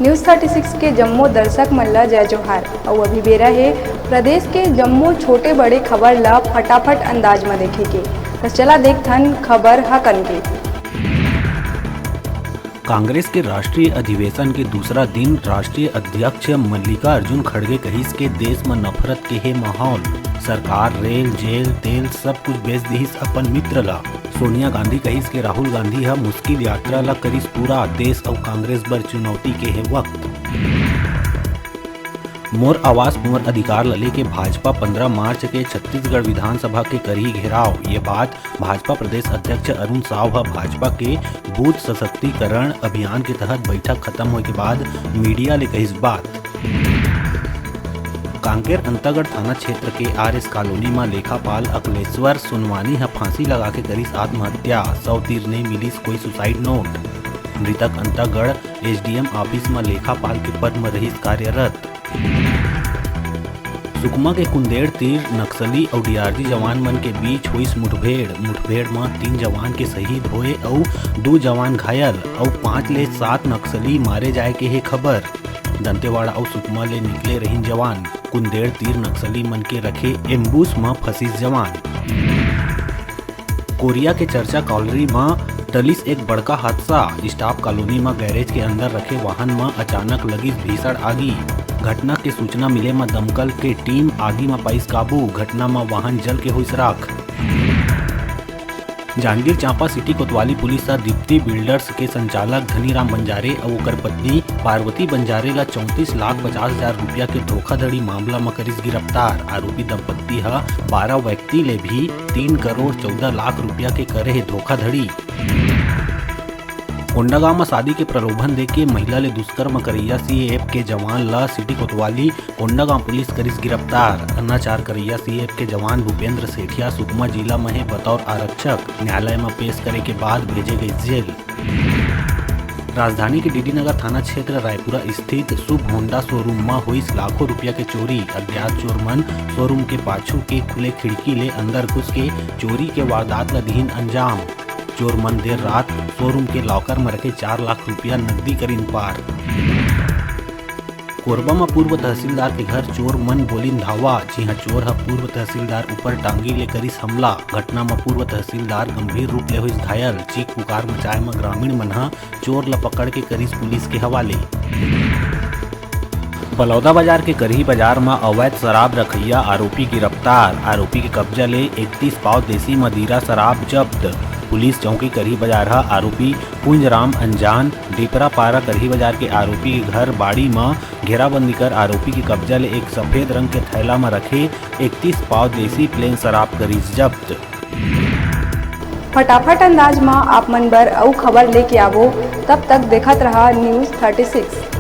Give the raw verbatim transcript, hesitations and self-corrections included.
News thirty six के जम्मो दर्शक मन ल जय जोहार। अउ अभी बेरा हे प्रदेश के जम्मो छोटे बड़े खबर ल फटाफट अंदाज म देखे के। त चला देखथन खबर ह कन के। कांग्रेस के राष्ट्रीय अधिवेशन के दूसरा दिन राष्ट्रीय अध्यक्ष मल्लिकार्जुन खड़गे कहिस के देश म नफरत के हे माहौल, सरकार रेल, जेल, तेल सब कुछ बेच दिहिस अपन मित्र ला। सोनिया गांधी कहिस के राहुल गांधी ह मुश्किल यात्रा ला करिस पूरा, देश अउ कांग्रेस बर चुनौती के हे वक्त। मोर आवास मोर अधिकार ल लेके भाजपा पंद्रह मार्च के छत्तीसगढ़ विधानसभा के करही घेराव। ये बात भाजपा प्रदेश अध्यक्ष अरुण साव ह भाजपा के बूथ सशक्तिकरण अभियान के तहत बैठक खत्म होए के बाद मीडिया ले कहिस बात। कांकेर अंतागढ़ थाना क्षेत्र के आरएस कॉलोनी म लेखापाल अकलेश्वर सोनवानी ह फांसी लगा के करिस आत्महत्या, सौ तीर नइ मिलिस कोई सुसाइड नोट। मृतक अंतागढ़ एसडीएम ऑफिस म लेखापाल के पद म रहिस कार्यरत। सुकमा के कुंदेड़ तीर नक्सली अउ डीआरजी जवान मन के बीच होइस मुठभेड़। मुठभेड़ म तीन जवान के शहीद होए अउ दू जवान घायल अउ पांच ले सात नक्सली मारे जाए के हे खबर। दंतेवाड़ा अउ सुकमा ले निकले रहिन जवान, कुंदेड़ तीर नक्सली मन के रखे एम्बुश म फंसिस जवान। कोरिया के चर्चा कॉलोनी म टलिस एक बड़का हादसा। स्टाफ कॉलोनी म गैरेज के अंदर रखे वाहन म अचानक लगिस भीषण आगी। घटना के सूचना मिले म दमकल के टीम आगी म पाइस काबू। घटना म वाहन जल के होइस राख। जांजगीर चांपा सिटी कोतवाली पुलिस ह दीप्ति बिल्डर्स के संचालक धनीराम बंजारे अउ ओकर पत्नी पार्वती बंजारे ल चौंतीस लाख पचास हजार रुपया के धोखाधड़ी मामला म करिस गिरफ्तार। आरोपी दंपत्ति ह बारह व्यक्ति ले भी तीन करोड़ चौदह लाख रुपया के करे हे धोखाधड़ी। कोंडागांव म शादी के प्रलोभन देके महिला ले दुष्कर्म करइया सीएएफ के जवान ल सिटी कोतवाली कोंडागांव पुलिस करिस गिरफ्तार। अनाचार करइया सीएएफ के जवान भूपेंद्र सेठिया सुकमा जिला म हे बतौर आरक्षक। न्यायालय म पेश करे के बाद भेजे गइस जेल। राजधानी के डीडी नगर थाना क्षेत्र रायपुरा स्थित शुभ होंडा शोरूम म होइस लाखों रुपया के चोरी। अज्ञात चोर मन शोरूम के पाछू के खुले खिड़की ले अंदर घुस के चोरी के वारदात ल दिहिन अंजाम। चोर मन देर रात शोरूम के लॉकर म रखे चार लाख रुपया नकदी करिन पार। कोरबा म पूर्व तहसीलदार के घर चोर मन बोलिन धावा। जिहां चोर ह पूर्व तहसीलदार ऊपर टांगी ले करिस हमला। घटना म पूर्व तहसीलदार गंभीर रूप ले होइस घायल। चीख पुकार मचाए म ग्रामीण मन ह चोर ल पकड़ के करिस पुलिस के हवाले। बलौदाबाजार के करही बाजार म अवैध शराब रखइया आरोपी गिरफ्तार। आरोपी के कब्जा ले इकतीस पाव देसी मदिरा शराब जब्त। पुलिस चौकी करही बाजार ह आरोपी कुंजराम अंजान डिपरापारा करही बाजार के आरोपी के घर बाड़ी म घेराबंदी कर आरोपी के कब्जा ले एक सफेद रंग के थैला म रखे इकतीस पाव देसी प्लेन शराब करिस जब्त। फटाफट अंदाज म आप मन बर अउ खबर लेके आवो, तब तक देखत रहा News thirty six।